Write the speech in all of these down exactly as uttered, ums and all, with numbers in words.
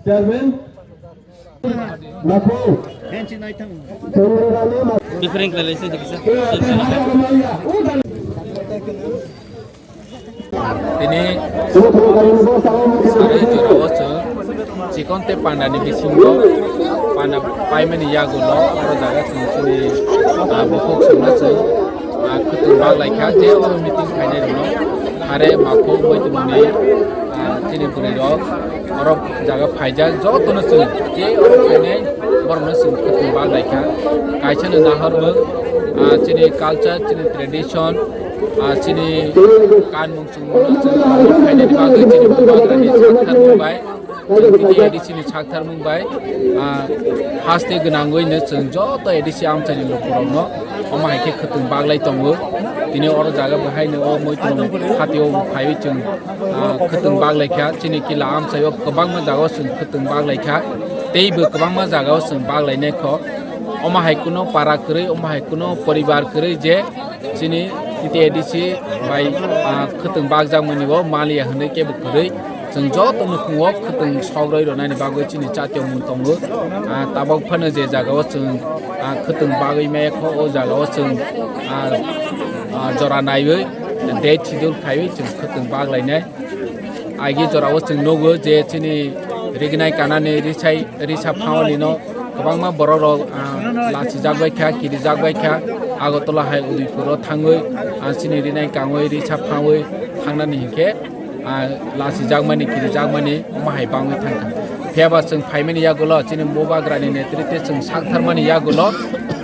Chairman, Mako, Chandra Rani, Before inclination, Tini sari jorao chwng chikon tei panda ni bisingo panda paimani yagulo oro jaga chwng chini, ah, bukhuk chwngno chwng, ah, khwtwng bak laikha je oro meeting khainai rwno hare makhuk wngwi tongmani, ah, chini bwrwi rok oro jaga phaijak jotono chwng je oro khainai borokno chwng khwtwng bak laikha kaisa no nahormung, ah, chini culture chini tradition, ah, chini kanmung chwngmung chwng khainani bagwi chini bubagrani sakthar mung bai, chini A D C ni sakthar mung bai, ah, haste gwnangwi no chwng joto A D C amchaini lukurokno omo hai khe khwtwng baglai tongo. Tini oro jaga bo haino o moitwrwng hatio phaiwi chwng, ah, khwtwng baglai kha. Chini kila amchaio kwbangma jagao chwng khwtwng baglai kha. Teibo kwbangma jagao chwng baglai nai kho. Omo hai kuno para kwrwi, omo hai kuno poribar kwrwi je chini T T A D C bai, ah, khwtwng bakjakmani o maliya hwnwi kebo kwrwi. Chwng joto nukhungo khwtwng sogroi rwnani bagwi chini chatio mung tongo. Ah, tabok phano je jagao chwng, ah, khwtwng bagwi maya kho, o jagao chwng, ah, ah, jora naiwi date schedule khaiwi chwng khwtwng bak lainai. Agi jorao chwng nugo je chini rignai kanani risai risa phaoni no kwbangma borok rok, ah, lachijak bai kha, kirijak bai kha. Agartala hai Udaipur o thangwi, ah, chini rinai kangwi risa phawi thangnani hinkhe, ah, lachijakmani, kirijakmani omo hai bangwi thangkha. Phiya ba chwng phaimani yagulo chini bubagrani netritwe chwng saktharmani yagulo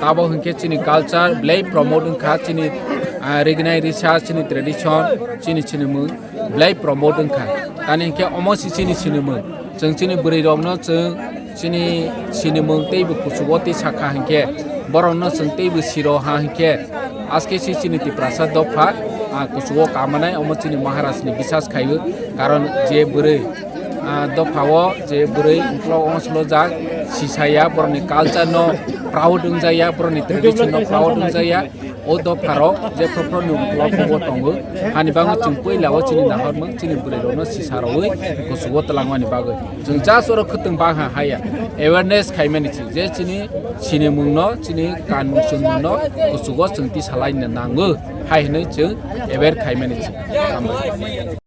tabok hinkhe chini culture belai promote wngkha, chini, ah, rignai risa, chini tradition, chini sinimung belai promote wngkha. Tani hinkhe omo se chini sinimung. Chwng chini bwrwi rokno chwng chini sinimung teibo kuchugo tei sakha hinkhe borokno chwng teibo siro ha hinkhe aske se chini Tiprasa dopha, ah, kuchugo kamanai omo chini Maharaj ni bisas khaiwi. Karon je bwrwi, ah, dopha o je bwrwi uklok ongslo jak sisaya borokni culture no proud wngjaya, borokni tradition no proud wngjaya. O dopharok je phophrokni uklok o tongo, hani bagwi chwng puila o chini nahormung, chini bwrwi rokno sisa rwui kuchugo twlangmani bagwi. Chwng just oro khwtwng bangha haya, awareness khaimani chwng je chini sinimungno, chini kanmung chwngmungno kuchugo chwng tisalaina nango, hai hwnwi chwng aware khaimani chwng. Hambai.